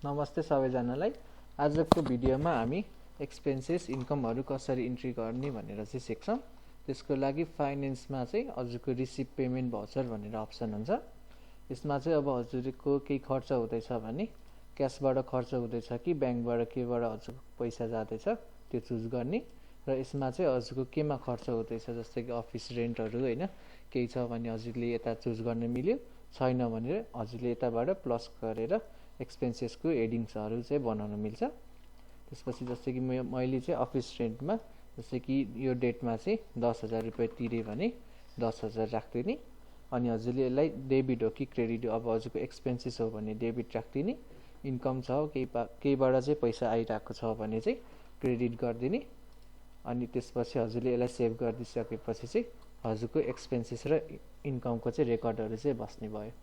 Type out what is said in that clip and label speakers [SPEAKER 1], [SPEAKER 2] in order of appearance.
[SPEAKER 1] नमस्ते सबैजनालाई। आजको भिडियोमा हामी एक्सपेन्सेस इन्कमहरु कसरी इन्ट्री गर्ने भनेर चाहिँ सिक्छौं। त्यसको लागि फाइनान्समा चाहिँ हजुरको रिसिभ पेमेन्ट भाउचर भनेर अप्सन हुन्छ। यसमा चाहिँ अब हजुरको केही खर्च हुँदैछ भने क्याशबाट खर्च हुँदैछ कि ब्याङ्कबाट केबाट हजुरको पैसा जाँदैछ त्यो चुज गर्ने र यसमा चाहिँ हजुरको केमा खर्च हुँदैछ जस्तै कि अफिस रेन्टहरु हैन केही छ भने हजुरले यता चुज गर्न मिल्यो, छैन भने हजुरले यताबाट प्लस गरेर एक्सपेन्सेसको हेडिङ्सहरु चाहिँ बनाउन मिल्छ। त्यसपछि जस्तै कि मैले चाहिँ अफिस रेन्टमा जस्तै कि यो डेटमा चाहिँ 10,000 रुपैयाँ तिरे भने 10,000 राख्दिने। अनि हजुरले यसलाई डेबिट हो कि क्रेडिट अब हजुरको एक्सपेन्सेस हो भने डेबिट राख्दिने, इन्कम छ केहीबाट चाहिँ पैसा आइराको छ भने चाहिँ क्रेडिट गर्दिने। अनि त्यसपछि हजुरले यसलाई सेभ गरिदिसकेपछि चाहिँ हजुरको एक्सपेन्सेस र इन्कमको चाहिँ रेकर्डहरु चाहिँ बस्ने भयो।